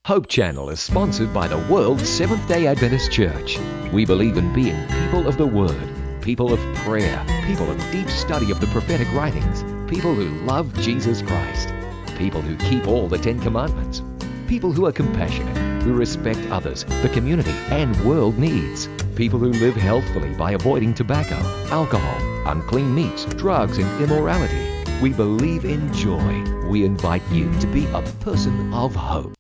Hope Channel is sponsored by the World Seventh-day Adventist Church. We believe in being people of the Word, people of prayer, people of deep study of the prophetic writings, people who love Jesus Christ, people who keep all the Ten Commandments, people who are compassionate, who respect others, the community, and world needs, people who live healthfully by avoiding tobacco, alcohol, unclean meats, drugs, and immorality. We believe in joy. We invite you to be a person of hope.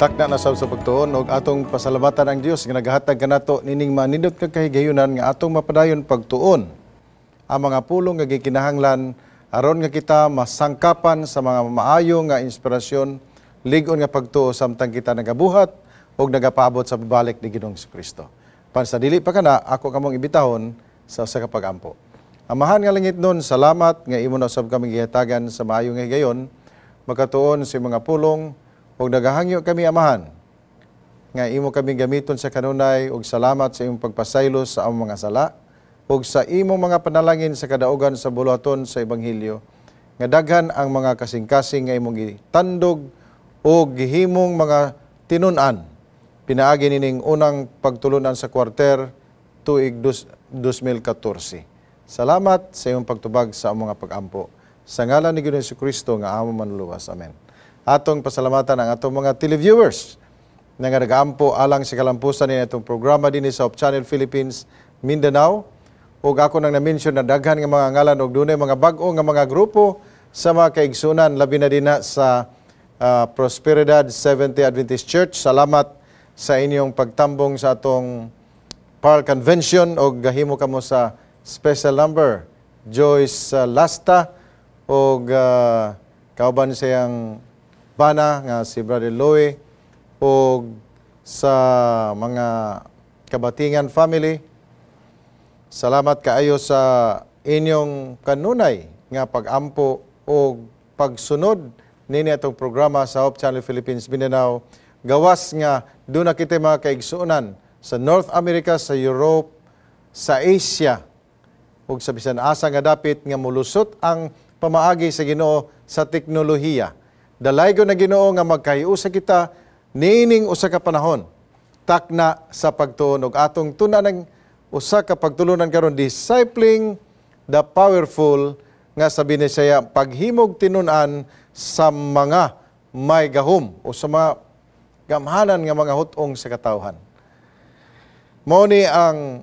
Takna na sab sa pagtuon og atong pasalamatan ang Dios nga nagahatag kanato nining manindot nga kahigayunan nga atong mapadayon pagtuon ang mga pulong nga gikinahanglan aron nga kita masangkapan sa mga maayo nga inspirasyon, lig-on nga pagtuo samtang kita nagabuhat og nagapaabot sa pabalik ni Ginoong Kristo. Pan sa dili pa kana, ako kamong imbitahon sa usa ka pag-ampo. Amahan nga langit nun, salamat nga imo na usab kami gihatagan sa maayo nga higayon makatuon sa mga pulong og nagahangyo kami, Amahan, nga imo kami gamiton sa kanunay, og salamat sa imong pagpasaylo sa among mga sala ug sa imong mga panalangin sa kadaugan sa buluhaton sa ebanghelyo, nga daghan ang mga kasing-kasing nga imong gitandog ug gihimong mga tinun-an pinaagi nining unang pagtulunan sa kwarter tuig 2014. Salamat sa imong pagtubag sa among mga pag-ampo. Sa ngalan ni Ginoong Kristo nga among manluluwas. Amen. Atong pasalamatan ang atong mga televiewers na nga nagaampo alang sa kalampusan ni atong programa dinhi sa Hope Channel Philippines Mindanao. Ug ako nang na-mention na daghan nga mga ngalan og dunay mga bag-o nga mga grupo sa mga kaigsunan, labi na dinha sa Prosperidad Seventh-day Adventist Church. Salamat sa inyong pagtambong sa atong Pearl Convention og gahimo kamo sa special number Joyce Lasta og kauban siyang bana nga si Brother Loe og sa mga Kabatingan family. Salamat kaayo sa inyong kanunay nga pag-ampo og pagsunod nini atong programa sa Hope Channel Philippines Mindanao. Gawas nga doon na kita mga kaigsuonan sa North America, sa Europe, sa Asia ug sa bisan asa nga dapit nga molusot ang pamaagi sa Ginoo sa teknolohiya. Dalaygon na Ginoo nga magkahiusa kita niining usa ka panahon takna sa pagtuon ug atong tun-an ang usa ka pagtulunan karon, discipling the powerful, nga sa Binisaya paghimog tinun-an sa mga may gahom o sa mga gamhanan nga mga hut-ong sa katawhan. Mao ni ang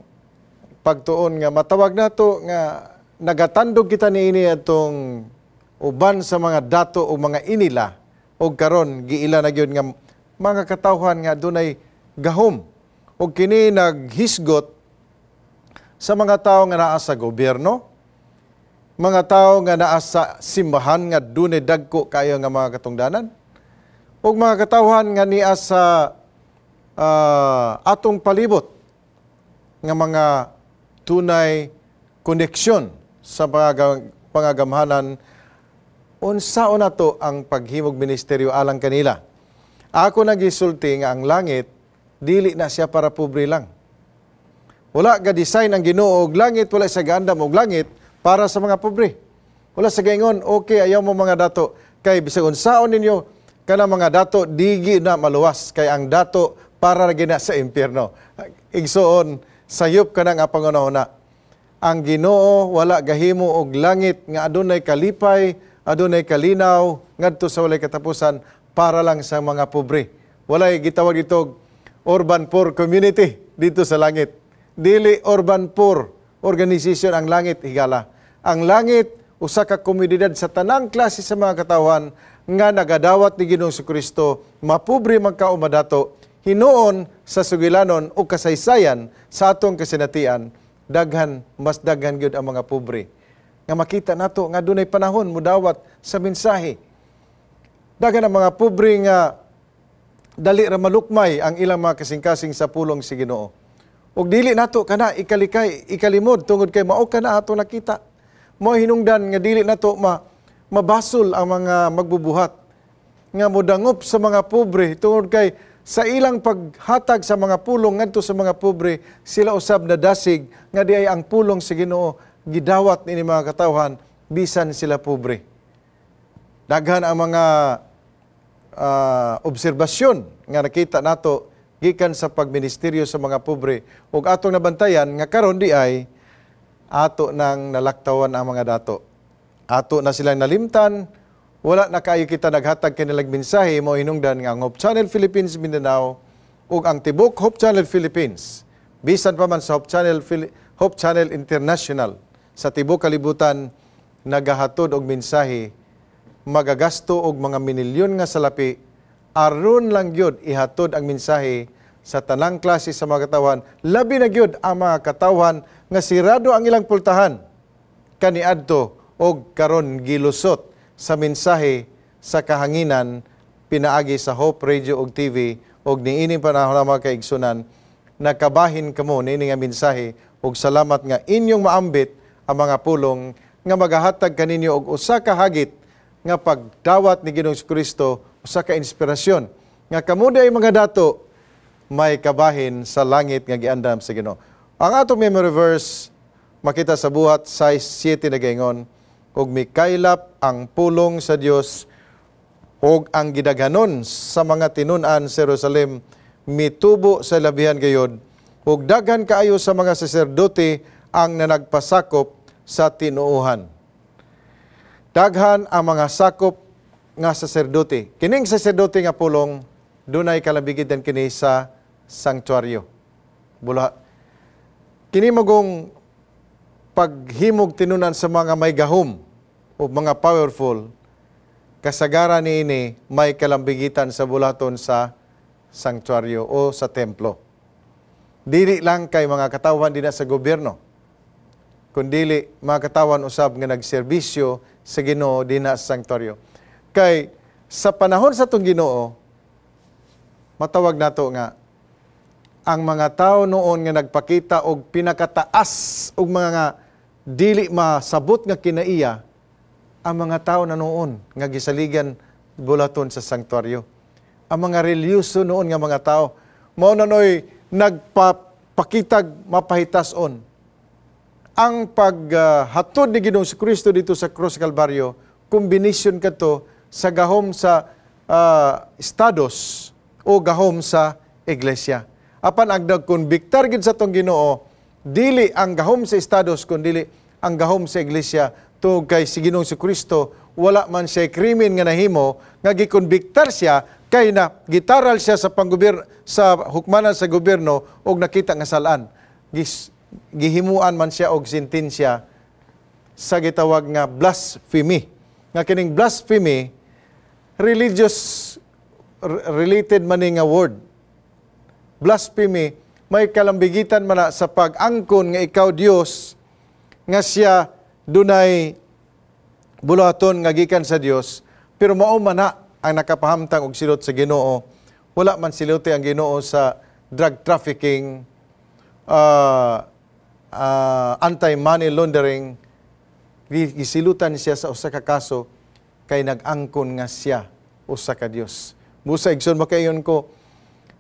pagtuon nga matawag nato nga nagatandog kita niini atong uban sa mga dato o mga inila og karon giila na gyud nga mga katawhan nga dunay gahom og kini naghisgot sa mga tawo nga naa sa gobyerno, mga tawo nga naa sa simbahan nga dunay dagko kayo nga mga katungdanan, ug mga katawhan nga niya sa atong palibot nga mga tunay koneksyon sa pangagamhanan. Unsaon nato ang paghimog ministeryo alang kanila? Ako nagisulti nga ang langit dili na siya para pobre lang. Wala ga design ang Ginoo og langit, wala sa gaandam og langit para sa mga pobre. Wala sa gaingon, okay, ayaw mo mga dato kay bisag unsaon ninyo kana mga dato digi na maluwas kay ang dato para ra gina sa impyerno. Igsuon, sayop ka na nga pangunahuna. Ang Ginoo wala gahimo og langit nga adunay kalipay, adunay kalinaw ngadto sa walay katapusan para lang sa mga pobre. Walay gitawag dito urban poor community dito sa langit. Dili urban poor organization ang langit, higala. Ang langit usa ka komunidad sa tanang klase sa mga katawhan nga nagadawat ni Ginoong Kristo, mapobre man ka o madato. Hinuon sa sugilanon o kasaysayan sa atong kasinatian, daghan, mas daghan gyud ang mga pobre. Nga makita nato nga dunay panahon mudawat sa mensahe. Daghan ang mga pobre nga dali ra malukmay ang ilang mga kasing-kasing sa pulong si Ginoo. Ug dili nato kana ikalikay, ikalimod tungod kay mao kana ato nakita. Mao hinungdan nga dili nato mabasol ang mga magbubuhat nga modangop sa mga pobre tungod kay sa ilang paghatag sa mga pulong ngadto sa mga pobre, sila usab nadasig nga di ay ang pulong sa Ginoo gidawat nini mga katawhan bisan sila pobre. Daghan ang mga obserbasyon nga nakita nato gikan sa pagministeryo sa mga pobre ug atong nabantayan nga karon di ay ato nang nalaktawan ang mga dato. Ato na silang nalimtan, wala na kaayo kita naghatag kanilang mensahe. Mo hinungdan nga ang Hope Channel Philippines Mindanao ug ang tibok Hope Channel Philippines, bisan pa man sa Hope Channel International sa tibok kalibutan, nagahatod og mensahe, magagasto og mga minilyon nga salapi aron lang gyud ihatod ang mensahe sa tanang klase sa mga katawhan, labi na gyud ang mga katawhan nga sirado ang ilang pultahan kaniadto og karon gilusot sa mensahe sa kahanginan pinaagi sa Hope Radio ug TV. Og niining panahon na, mga kaigsunan, nakabahin kamo niini nga mensahe ug salamat nga inyong maambit ang mga pulong nga magahatag kaninyo og usa ka hagit nga pagdawat ni Ginoong Kristo, usa ka inspirasyon nga kamo ay mga dato may kabahin sa langit nga giandam sa Ginoo. Ang atong memory verse makita sa Buhat 6:7, nagaingon, "Ug mikaylap ang pulong sa Dios ug ang gidaghanon sa mga tinun-an sa Jerusalem mitubo sa labihan gayod, ug daghan kaayo sa mga saserdote ang nanagpasakop sa tinuohan." Daghan ang mga sakop nga saserdote. Kining saserdote nga pulong dunay kalambigitan kini sa sanktuaryo. Bula kini magong paghimog tinunan sa mga may gahom o mga powerful, kasagaran niini may kalambigitan sa bulaton sa sanktuaryo o sa templo. Dili lang kay mga katawhan dinha sa gobyerno, kundili mga katawan usab nga nagserbisyo sa Ginoo dinha sa sanktuaryo. Kay sa panahon sa atong Ginoo, matawag nato nga ang mga tao noon nga nagpakita og pinakataas og mga dili masabot nga kinaiya, ang mga tao na noon nga gisaligan bulaton sa sanktuaryo. Ang mga relihiyoso noon nga mga tao, mao na noy nagpapakitag mapahitason. Ang paghatod ni Ginoong Kristo dito sa krus sa Kalbaryo, kombinasyon kadto sa gahom sa estados o gahom sa iglesia. Apan ang nagkonbiktar gid sa atong Ginoo, dili ang gahom sa estados kundili ang gahom sa iglesia, tungod kay si Ginoong Kristo wala man siya krimen nga nahimo nga gikonbiktar siya, kay na gitaral siya sa panggobyerno, sa hukmanan sa gobyerno og nakita nga salaan. Gihimuan man siya og sentensya sa gitawag nga blasphemy. Nga kining blasphemy, religious related man ni nga word. Blasphemy may kalambigitan man na sa pag-angkon nga ikaw Dios, nga siya dunay buluhaton nga gikan sa Dios, pero mao man na ang nakapahamtang og silot sa Ginoo. Wala man siluti ang Ginoo sa drug trafficking, anti-money laundering. Gisilutan siya sa usa ka kaso kay nag-angkon nga siya usa ka Dios. Busa, igsoon, makaingon ko,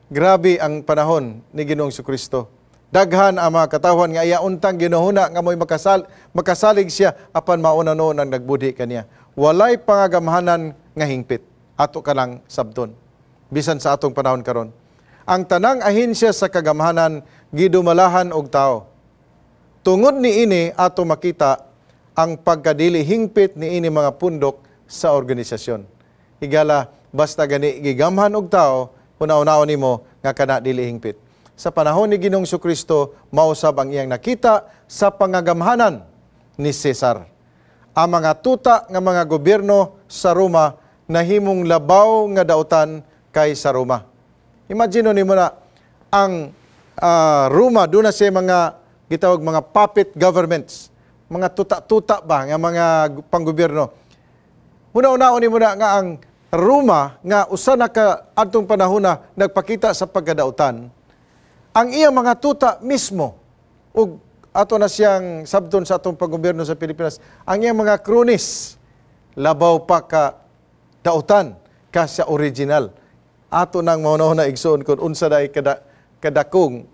grabe ang panahon ni Ginoong Kristo. Daghan ang mga katawhan nga iya untang ginuhuna nga mo'y makasalig siya, apan mauna noon ang nagbudhi kaniya. Walay pangagamhanan nga hingpit. Ato ka lang sabton bisan sa atong panahon karon. Ang tanang ahensya sa kagamhanan gidumalahan og tao. Tungod niini ato makita ang pagkadili hingpit niini mga pundok sa organisasyon. Higala, basta gani gigamhan og tao, una-unaon nimo nga kana dili hingpit. Sa panahon ni Ginoong Kristo, mausab ang iyang nakita sa pangagamhanan ni Cesar. Ang mga tuta nga mga gobyerno sa Roma nahimong labaw nga dautan kaysa Roma. Imagine nimo na ang Roma doon na siya mga gitawag mga puppet governments, mga tuta-tuta ba nga mga panggobyerno. Huna-hunaon nimo na nga ang Roma nga usa na ka adtong panahon na nagpakita sa pagkadautan, ang iyang mga tuta mismo ug ato na siyang sabton sa atong panggobyerno sa Pilipinas, ang iyang mga cronies labaw pa ka dautan ka sa original. Ato nang mahuna-huna, igsoon, kung unsa dai kadakong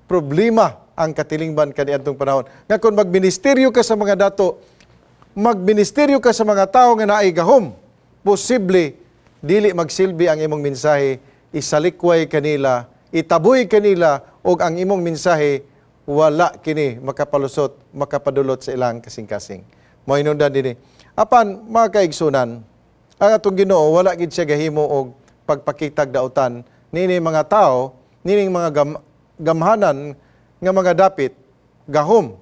problema ang katilingban kaniadtong panahon. Nga kung magministeryo ka sa mga dato, magministeryo ka sa mga tao nga naay gahom, posible dili magsilbi ang imong mensahe, isalikway kanila, itaboy kanila, ug ang imong mensahe wala kini makapalusot, makapadulot sa ilang kasing-kasing. Mao hinungdan dinhi. Apan mga kaigsunan, ang atong Ginoo wala gid siya gahimo og pagpakitag dautan niini mga tao, nining mga gamhanan nga mga dapit, gahom,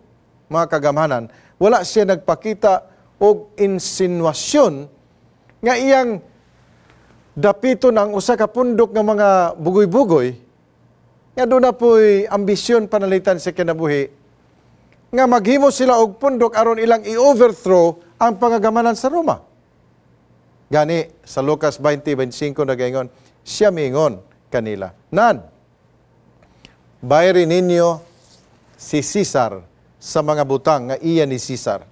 mga kagamhanan. Wala siya nagpakita og insinuasyon nga iyang dapiton ang usa ka pundok nga mga bugoy-bugoy nga doon na po'y ambisyon panalitan sa kinabuhi nga maghimo sila og pundok aron ilang i-overthrow ang pangagamanan sa Roma. Gani sa Lucas 20:25 nagaingon, siya miingon kanila, "Nan, bayri ninyo si Cesar sa mga butang nga iya ni Cesar,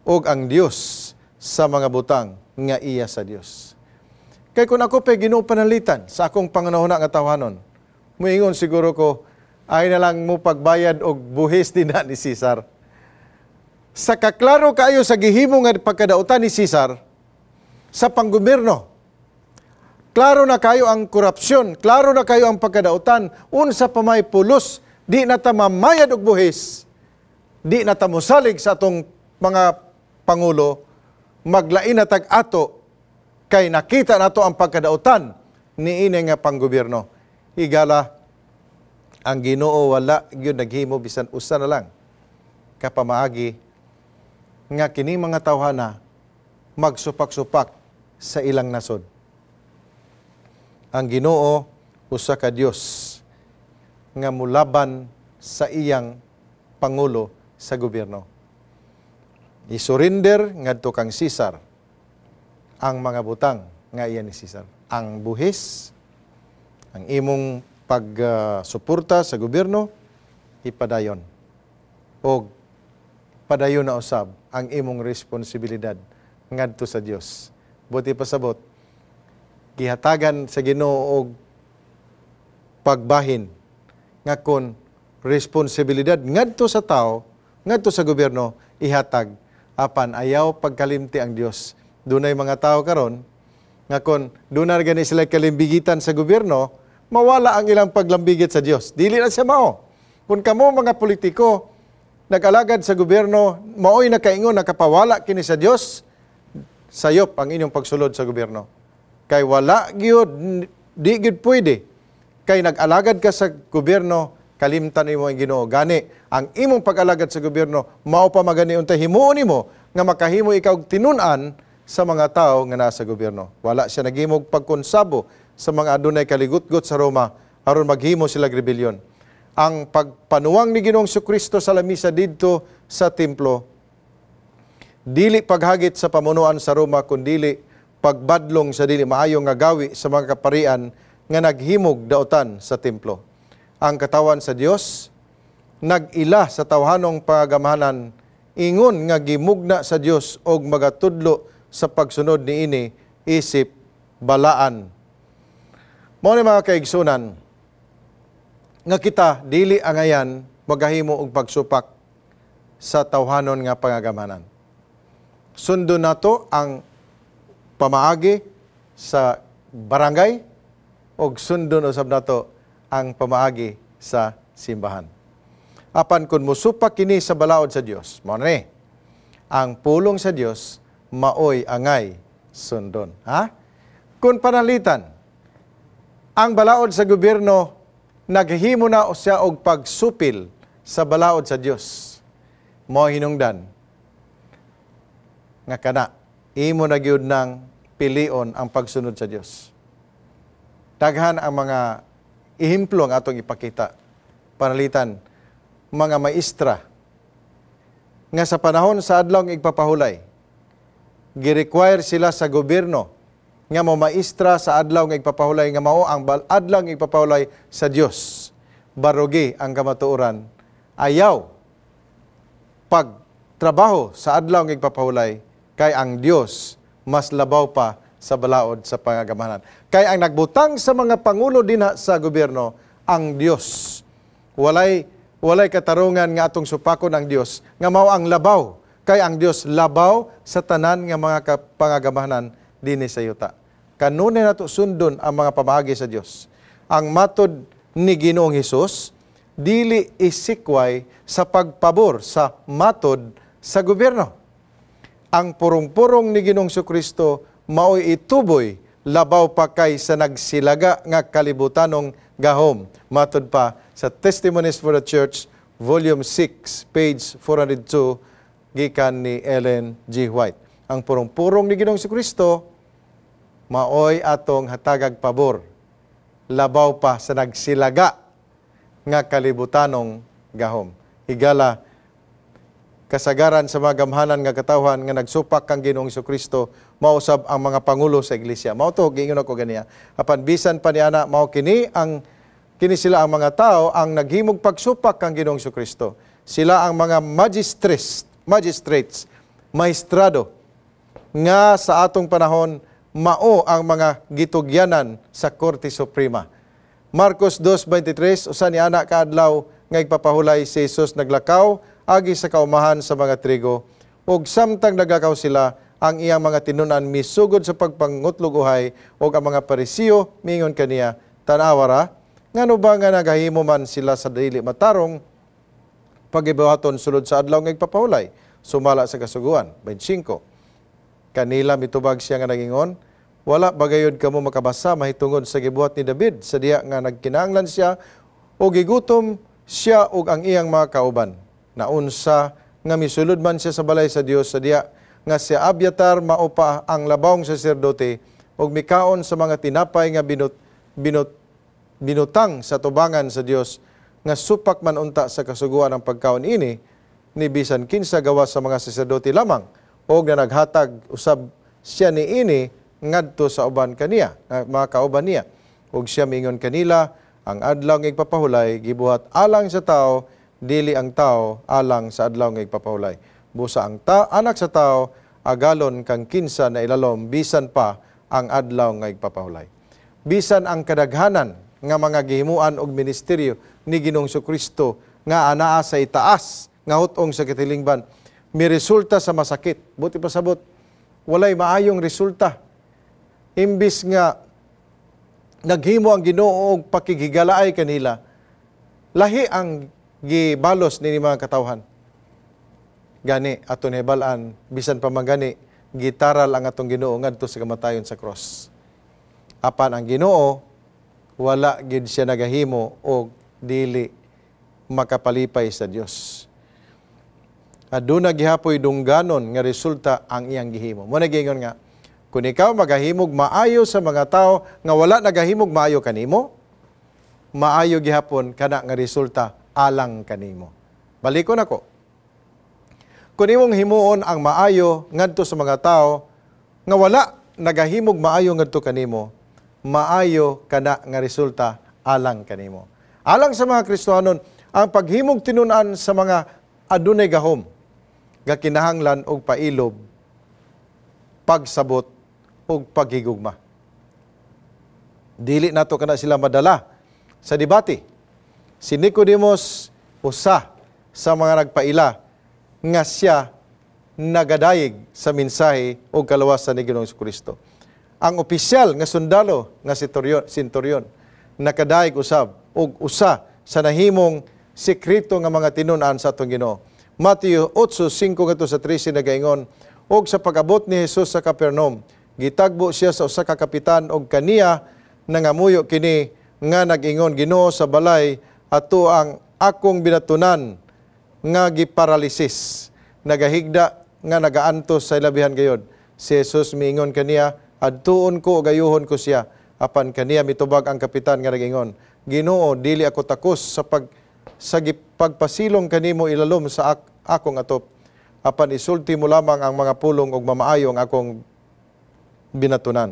ug ang Dios sa mga butang nga iya sa Dios." Kay kung ako pa'y Ginoo panalitan sa akong pangunahuna nga tawhanon, muingon siguro ko, ay na lang mo pagbayad og buhis din na ni Cesar. Sa kaklaro kaayo sa gihimo nga pagkadautan ni Cesar sa panggobyerno, klaro na kayo ang korupsyon, klaro na kayo ang pagkadautan, unsa pa may pulos, di na ta mamayad og buhis, di na ta mosalig sa atong mga pangulo, maglain na tag ato kay nakita nato ang pagkadautan niini nga panggobyerno. Higala, ang Ginoo wala gyud naghimo bisan usa na lang kapamaagi nga kini mga tawhana magsupak-supak sa ilang nasod. Ang Ginoo usa ka Dios nga mulaban sa iyang pangulo sa gobyerno. I-surrender ngadto kang Cesar ang mga butang nga iya ni Cesar. Ang buhis, ang imong pagsuporta sa gobyerno, ipadayon. Og padayon na usab ang imong responsibilidad ngadto sa Dios. Buot ipasabot, gihatagan sa Ginoo og pagbahin nga kon responsibilidad ngadto sa tao, ngadto sa gobyerno, ihatag, apan ayaw pagkalimti ang Dios. Dunay mga tao karon nga kon dunay gani sila kalimbigitan sa gobyerno, mawala ang ilang paglambigit sa Dios. Dili na siya mao. Kung kamo mga politiko nag-alagad sa gobyerno, maoy nakaingon nakapawala kini sa Dios, sayop ang inyong pagsulod sa gobyerno. Kay wala gyud, di gyud pwede. Kay nag-alagad ka sa gobyerno, kalimtan nimo ang Ginoo. Gani, ang imong pag-alagad sa gobyerno, mao pa magani untay himuon nimo nga makahimo ikaw og tinun-an sa mga tao nga nasa gobyerno. Wala siya naghimog pagkonsabo sa mga adunay kaligutgot sa Roma aron maghimo sila rebellion. Ang pagpanuwang ni Ginoong Kristo sa lamisa didto sa templo, dili paghagit sa pamunuan sa Roma kundili pagbadlong sa dili maayo nga gawi sa mga kaparian nga naghimog dautan sa templo. Ang katawan sa Dios nag-ila sa tawhanong pagamahanan ingon nga gimugna sa Dios og magatudlo sa pagsunod niini isip balaan. Mao ni, mga kaigsunan, nga kita dili angayan magahimo og pagsupak sa tawhanon nga pangagamanan. Sundon nato ang pamaagi sa barangay og sundon usab nato ang pamaagi sa simbahan. Apan kung musupak kini sa balaod sa Dios, mao na ni, ang pulong sa Dios maoy angay sundon. Ha? Kung panalitan, ang balaod sa gobyerno naghimo na siya og pagsupil sa balaod sa Dios. Mao hinungdan nga kana imo na gyud nang pilion ang pagsunod sa Dios. Daghan ang mga ehemplo ang atong ipakita. Panalitan, mga maestra nga sa panahon sa adlaw nga igpapahulay, gi-require sila sa gobyerno nga mo maestra sa adlaw nga igpapahulay, nga mao ang adlaw nga igpapahulay sa Dios. Barugi ang kamatuoran, ayaw pagtrabaho sa adlaw nga igpapahulay kay ang Dios mas labaw pa sa balaod sa pangagamanan. Kay ang nagbutang sa mga pangulo dinha sa gobyerno ang Dios. Walay katarungan nga atong supakon ang Dios nga mao ang labaw, kay ang Dios labaw sa tanan nga mga pangagamanan dinhi sa yuta. Kanunay nato sundon ang mga pamaagi sa Dios. Ang matod ni Ginoong Hesus dili isikway sa pagpabor sa matod sa gobyerno. Ang purong-purong ni Ginoong Kristo maoy ituboy labaw pa kay sa nagsilaga nga kalibutanong gahom. Matod pa sa Testimonies for the Church, Volume 6, page 402, gikan ni Ellen G. White. Ang purong-purong ni Ginoong Kristo maoy atong hatagag pabor labaw pa sa nagsilaga nga kalibutanong gahom. Higala, kasagaran sa mga gamhanan nga katawhan nga nagsupak kang Ginoong Kristo mausab ang mga pangulo sa iglesia. Mao to giingon ako ganiya. Apan bisan pa niana, mao kini sila ang mga tao ang naghimog pagsupak kang Ginoong Kristo. Sila ang mga magistrates, maestrado nga sa atong panahon mao ang mga gitugyanan sa Korte Suprema. Marcos 2:23, usa ni ana ka adlaw nga igpapahulay, si Jesus naglakaw agi sa kaumahan sa mga trigo, ug samtang naglakaw sila, ang iyang mga tinun-an misugod sa pagpangutlog uhay, ug ang mga Parisiyo mingon kaniya, "Tan-awa ra, ngano ba nga nagahimo man sila sa dili matarong pagibuhaton sulod sa adlaw nga igpapahulay sumala sa kasuguan?" 25. Kanila mitubag siya nga nagingon, "Wala ba gayud kamo makabasa mahitungod sa gibuhat ni David sa diha nga nagkinahanglan siya o gigutom siya ug ang iyang mga kauban? Naunsa nga misulod man siya sa balay sa Dios sa diha nga si Abiatar mao pa ang labawng saserdote, ug mikaon sa mga tinapay nga binutang sa tubangan sa Dios, nga supak man unta sa kasuguan ang pagkaon ini ni bisan kinsa gawas sa mga saserdote lamang, og na naghatag usab siya niini ngadto sa uban kaniya, mga kauban niya?" Ug siya mingon kanila, "Ang adlaw nga igpapahulay gibuhat alang sa tao, dili ang tao alang sa adlaw nga igpapahulay. Busa ang anak sa tao agalon kang kinsa na ilalom bisan pa ang adlaw nga igpapahulay." Bisan ang kadaghanan nga mga gihimuan og ministeryo ni Ginoong Kristo nga anaa sa itaas nga hut-ong sa katilingban miresulta sa masakit. Buti pasabot, walay maayong resulta. Imbis nga naghimo ang Ginoo og pakighigalaay kanila, lahi ang gibalos nini mga katawhan. Gani aton hibal-an, bisan pa man gani gitaral ang atong Ginoo ngadto sa kamatayon sa cross. Apan ang Ginoo wala gid siya nagahimo og dili makapalipay sa Dios. Aduna gihapoy dungganon nga resulta ang iyang gihimo. Mo na giingon nga kung ikaw magahimog maayo sa mga tao nga wala nagahimog maayo kanimo, maayo gihapon kana nga resulta alang kanimo. Balikon ako. Kung imong himuon ang maayo ngadto sa mga tao nga wala nagahimog maayo ngadto kanimo, maayo kana nga resulta alang kanimo. Alang sa mga Kristohanon, ang paghimog tinun-an sa mga adunay gahom gakinahanglan og pailob, pagsabot ug paghigugma. Dili nato kana sila madala sa debate. Si Nicodemus usa sa mga nagpaila nga siya nagadayeg sa mensahe og kalawasan ni Ginoong Kristo. Ang opisyal nga sundalo nga si Centurion nakadayeg usab og usa sa nahimong sekreto nga mga tinun-an sa atong Ginoo. Mateo 8:5 ngadto sa 13 nagaingon, "Og sa pag-abot ni Jesus sa Capernaum, gitagbo siya sa usa ka kapitan og kaniya nangamuyo kini nga nag-ingon, 'Ginoo, sa balay ato ang akong binatunan nga giparalisis, nagahigda nga nagaantos sa ilabihan gayod.' Si Jesus miingon kaniya, Adtuon ko ug ayuhon ko siya." Apan kaniya mitubag ang kapitan nga nagingon, "Ginoo, dili ako takos sa pagpasilong kanimo ilalom sa akong atop. Apan isulti mo lamang ang mga pulong ug mamaayo ang akong binatunan.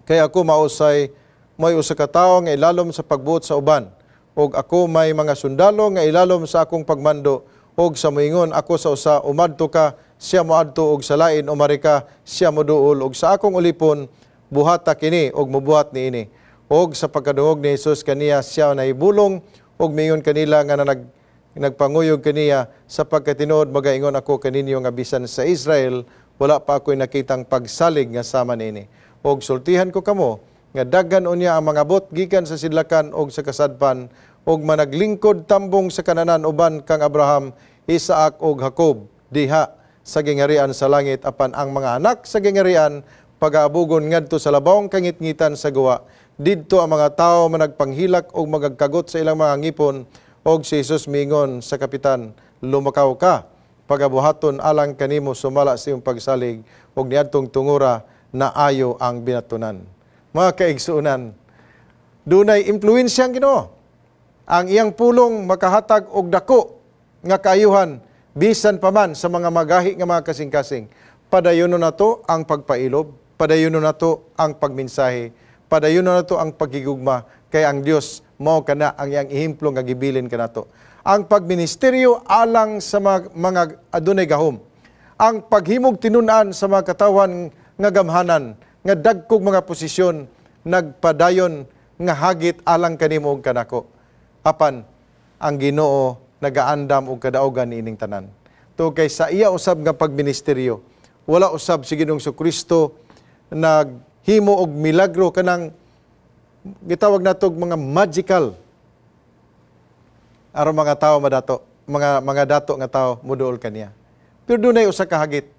Kay ako mausay may usa ka tawo nga ilalom sa pagbuot sa uban, ug ako may mga sundalo nga ilalom sa akong pagmando, ug sa moingon ako sa usa, 'Umadto ka,' siya moadto, ug sa lain, 'Umari ka,' siya moduol, ug sa akong ulipon, 'Buhata kini,' ug mobuhat niini." Og sa pagkadungog ni Jesus kaniya, siya nahibulong ug miingon kanila nga nagpanguyog kaniya, "Sa pagkatinuod magaingon ako kaninyo nga bisan sa Israel wala pa ako'y nakitang pagsalig nga sama niini. Og sultihan ko kamo nga daghan unya ang mga bot gikan sa sidlakan og sa kasadpan og managlingkod tambong sa kananan uban kang Abraham, Isaac ug Jacob diha sa gingarian sa langit, apan ang mga anak sa gingarian pagaabugon ngadto sa labawng kangitngitan sa guwa. Didto ang mga tawo managpanghilak og magagkagot sa ilang mga ngipon." Og si Jesus miingon sa kapitan, "Lumakaw ka, pagabuhaton alang kanimo sumala sa iyong pagsalig." Og niadtong tungura naayo ang binatunan. Mga kaigsuonan, dunay impluwensya ang Ginoo. Ang iyang pulong makahatag og dako nga kaayuhan bisan pa man sa mga magahi nga mga kasing-kasing. Padayonon nato ang pagpailob, padayonon nato ang pagmensahe, padayonon nato ang paghigugma, kay ang Dios mao kana ang iyang ehemplo nga gibilin kanato. Ang pagministeryo alang sa mga adunay gahom, ang paghimog tinun-an sa mga katawhan nga gamhanan, nga dagkog mga posisyon, nagpadayon nga hagit alang kanimo ug kanako. Apan ang Ginoo nagaandam og kadaugan niining tanan. Tungod kay sa iya usab nga pagministeryo, wala usab si Ginoong Kristo naghimo og milagro kanang gitawag natog mga magical aron mga tawo madato, mga dato nga tawo moduol kaniya. Pero dunay usa ka hagit.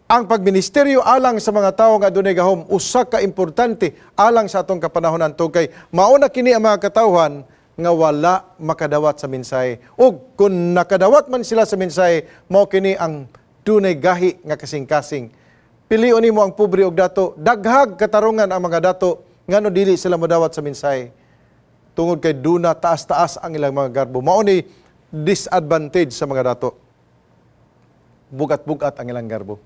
Ang pagministeryo alang sa mga tawo nga adunay gahom usa ka importante alang sa atong kapanahonan, tungod kay mauna kini ang mga katawhan nga wala makadawat sa mensahe. Ug kung nakadawat man sila sa mensahe, mao kini ang dunay gahi nga kasing-kasing. Pilion nimo ang pobre og dato, daghag katarungan ang mga dato ngano dili sila modawat sa mensahe. Tungod kay duna taas-taas ang ilang mga garbo. Mao ni disadvantage sa mga dato. Bugat-bugat ang ilang garbo.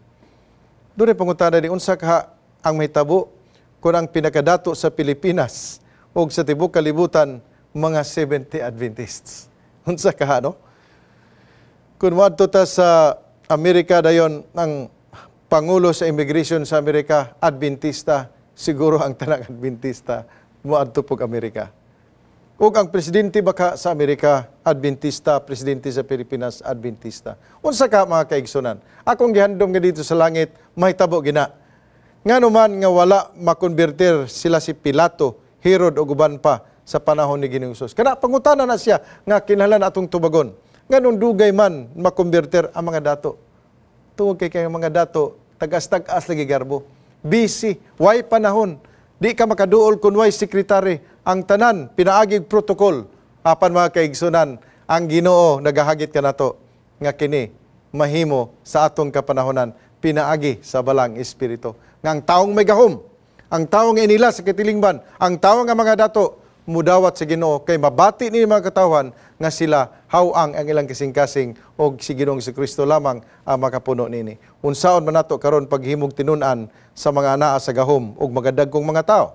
Dunay pangutana ni unsa ka ang mahitabo kung ang pinakadato sa Pilipinas o sa tibuok kalibutan mga Seventh-day Adventists. Unsa ka, no? Kung moadto ta sa Amerika dayon, ang pangulo sa immigration sa Amerika, Adventista, siguro ang tanang Adventista moadto pog Amerika. Ug ang presidente baka sa Amerika, Adventista, presidente sa Pilipinas, Adventista. Unsa ka, mga kaigsunan? Akong gihandom nga dito sa langit, mahitabo gina. Ngano man nga wala makonverter sila si Pilato, Herod ug uban pa sa panahon ni Ginoong Hesus? Kana pangutana na siya nga kinahanglan atong tubagon. Nganong dugay man makonverter ang mga dato? Tungod kay mga dato, tagas-tagas lagi garbo. Busy, way panahon. Di ka makaduol kun way sekretary. Ang tanan pinaagig protocol. Apan mga kaigsunan, ang Ginoo nagahagit kanato nga kini mahimo sa atong kapanahonan pinaagi sa Balang Espiritu. Nga ang taong may gahom, ang taong inila sa katilingban, ang taong nga mga dato mudawat sa Ginoo kay mabati ni mga katawhan nga sila hawang ang ilang kasing-kasing og si Ginoong Kristo lamang ang makapuno nini. Unsaon man nato karon paghimog tinun-an sa mga anaa sa gahom ug magadagkong mga tao?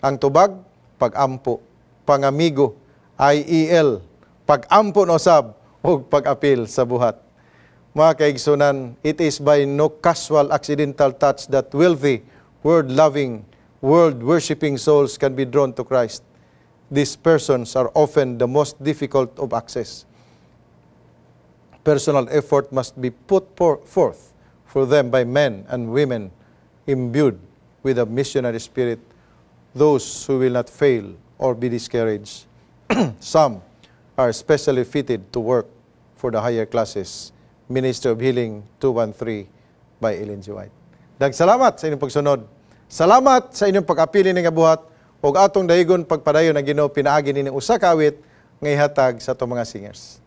Ang tubag, pag-ampo, pangamigo, IEL, pag-ampo no sab ug pag-apil sa buhat. Mga kaigsunan, it is by no casual accidental touch that wealthy, world-loving, world-worshipping souls can be drawn to Christ. These persons are often the most difficult of access. Personal effort must be put forth for them by men and women imbued with a missionary spirit, those who will not fail or be discouraged. Some are especially fitted to work for the higher classes. Ministry of Healing 213 by Ellen G. White. Salamat sa inyong pagsunod. Salamat sa inyong pag-apili ning buhat ug atong dahigon pagpadayon ang Ginoo pinaagi nining usa ka awit nga ihatag sa atong mga singers.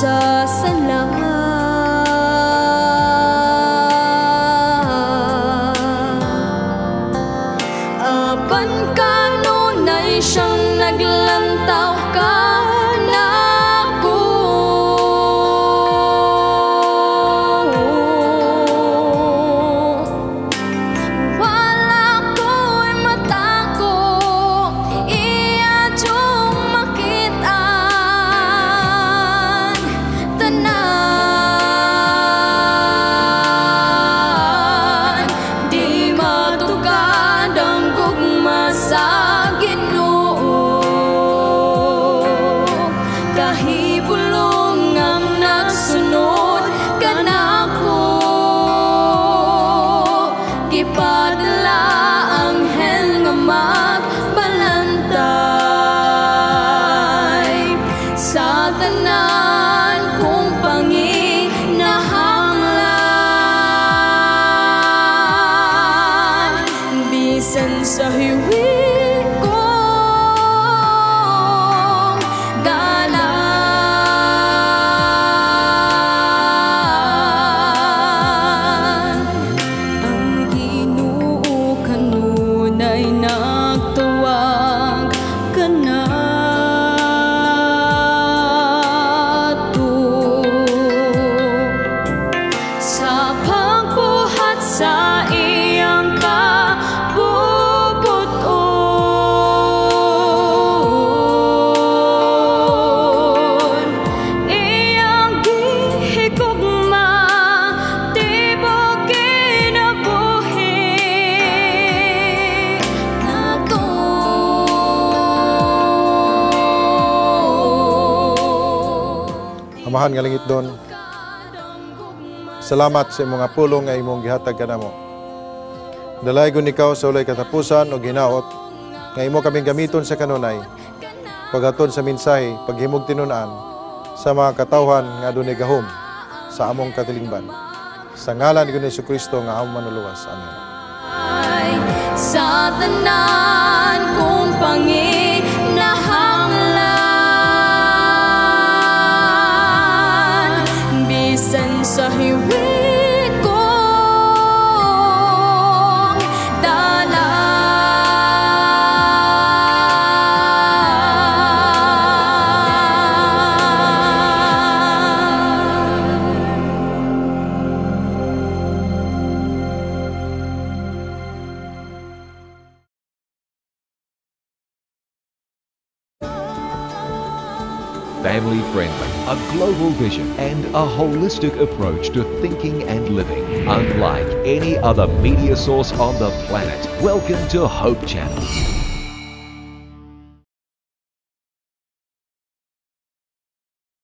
Sa sala. Apan kanunay siyang naglantaw kanako. Wala ko'y matako, iya diyong makitaan tanan. Di matukad ang gugma sa Ginoo, kahibulong ang nagsunod kanako. Gipadala anghel nga magbalantay sa tanan kong panginahanglan. Bisan sa hiwi kong dalan, ang Ginoo kanunay nagtuwag kanato sa pagbuhat sa iyang kabubuton. Iyang gihigugma tibok kinabuhi nato. Amahan nga langit doon, salamat sa imong nga pulong nga imong gihatag kanamo. Dalaygon ikaw sa walay katapusan o ginaot nga imo kaming gamiton sa kanunay, paghatod sa mensahe, paghimog tinun-an sa mga katawhan nga adunay gahom sa among katilingban. Sa ngalan ni Hesus Kristo nga among manluluwas. Amen. Sa tanan kong panginahanglan, bisan sa hiwi kong dalan. Family friendly, a global vision, and a holistic approach to thinking and living. Unlike any other media source on the planet. Welcome to Hope Channel.